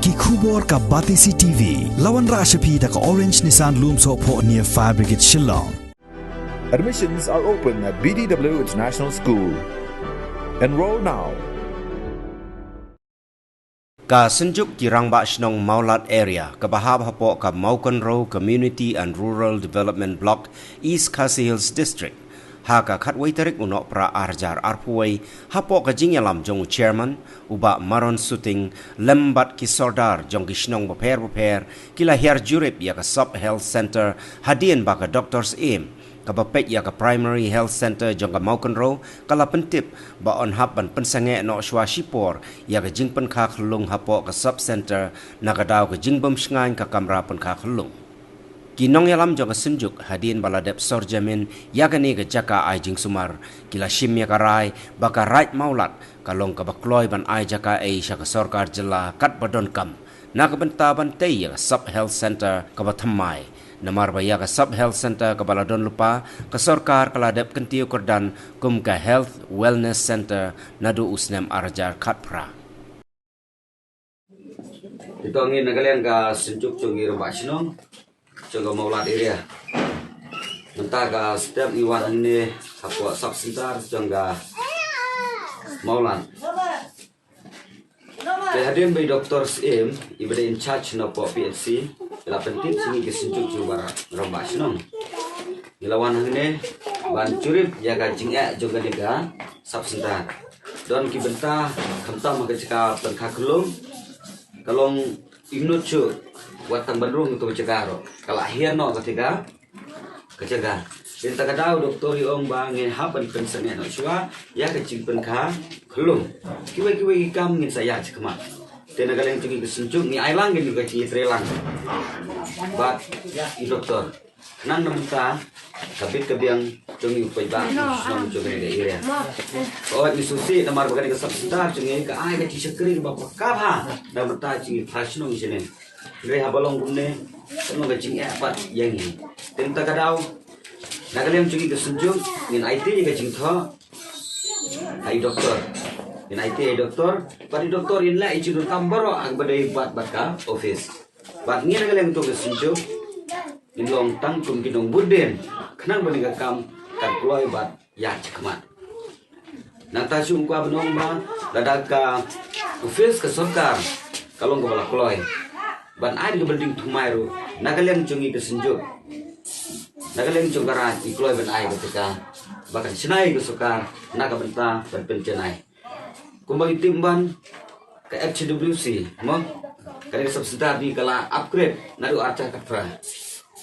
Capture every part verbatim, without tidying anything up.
Ki khubor ka Batesi T V. La wanrah sha phi da ka Orange Nissan Lumsohphoh near Fire Brigade Shillong. Admissions are open at B D W International School. Enroll now. Ka Synjuk ki Rangbah Shnong Mawlad Area kaba hap hapoh ka Mawkynrew Community and Rural Development Block, East Khasi Hills District, ha ka khatwei tarik u Nohprah arhajar arphew wei, hapoh ka jingïalam jong u Chairman, u Bah Maron Suting, lem bad ki sordar jong ki shnong bapher bapher, ki la hiar jurip ïa ka Sub Health Centre hadien ba ka Doctor Syiem, kaba peit ïa ka Primary Health Centre jong ka Mawkynrew, ka la pyntip ba yn hap ban pynsangeh noh shuwa shipor ïa ka jingpynkha khyllung hapoh ka Sub Centre, na ka daw ka jingbym shngaiñ ka kamra pynkha khyllung. Ki nongïalam jong ka Synjuk, hadien ba la dep sor jamin ïa kane ka jaka ai jingsumar, ki la shim ïa ka rai ba ka Raid Mawlad ka long kaba kloi ban ai jaka ei sha ka sorkar jylla katba donkam, na ka bynta ban tei ïa ka Sub Health Centre kaba thymmai. Namar ba ïa ka Sub Health Centre kaba la don lypa, ka sorkar ka la dep kyntiew kyrdan kum ka Health Wellness Centre naduh u snem arhajar khatphra. Ito ngi na ka liang ka Synjuk jong ngi Rangbah Shnong jong ka Mawlad Area. Mynta ka step ngi wan hangne hapoh Sub Centre jong ka Mawlad. Te hadien ba i Doctor Syiem, iba dei in charge na poh P H C, i la pyntip sha ngi ki Synjuk jong baroh Rangbah Shnong. Ngi la wan hangne ban jurip ïa ka jingeh jong kane ka Sub Centre. Don ki bynta khamtam ha ka jaka pynkha khyllung, ka long i minot shuh wat tang ban rung ïa ka jaka ruh, ka la hiar noh ka jaka, ka jaka. Te na kata ka daw u doktor i ong ba ngin hap ban pynsangeh noh shuwa ïa ka jingpynkha khyllung. Kiwei kiwei ki kam ngin sa ïaid shakhmat. Te na ka liang jong ngi ka Synjuk ngi ai lang kane ka jingïatreilang bad i doktor. Khnang na mynta ka bit ka biang jong ngi u paidbah, ngi shnong jong ngi ka area. Ka ot ngi sngewsih namar ba kane ka Sub Centre jong ngi ka ai ka jingshakri kaba paka bha na mynta jong ngi para shnong jong ngi. Hynrei haba long kumne ka long ka jingeh pat ïa ngi. Te na kata ka daw na ka liang jong ngi ka Synjuk ngin aiti ïa ka jingthoh ha i doktor. Ngin aiti ïa i doktor bad i doktor in leh i jingdonkam baroh ha kaba dei bad bad ka office. Bad ngi na ka liang jong ka Synjuk ngin long tang kum ki nongbud dien khnang ba kane ka kam kan kloi bad ïaid shakhmat. Nangta shu kwah ban ong ba lada ka office ka sorkar ka long kaba la kloi ban ai da ka building thymmai ruh, na ka liang jong ngi ka Synjuk, na ka liang jong ka Raid ngi kloi ban ai ka jaka ba kan shna ïa ka sorkar na ka bynta ban pynjanai. Kumba ngi tip ban ka F C W C mo, kane ka Sub Centre jong ngi ka la upgrade naduh arhajar khatphra.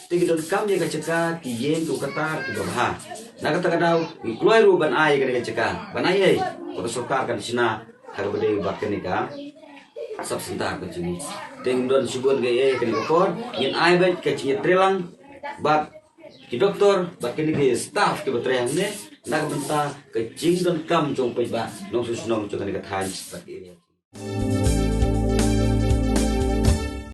Te ki donkam ïa ka jaka, ki ïing, ki katar kiba bha. Na kata ka daw ngi kloi ruh ban ai ïa kane ka jaka, ban ai ei ba ka sorkar kan shna ha kaba dei bad kane ka Sub Centre ka jong ngi. Te ngim don shibun kaei ïa kane ka por, ngin ai beit ka jingïatreilang bad ki doktor bad kine ki staff kiba trei hangne na ka bynta ka jingdonkam jong u paidbah, nongshong shnong jong kane ka thaiñ bad ka area.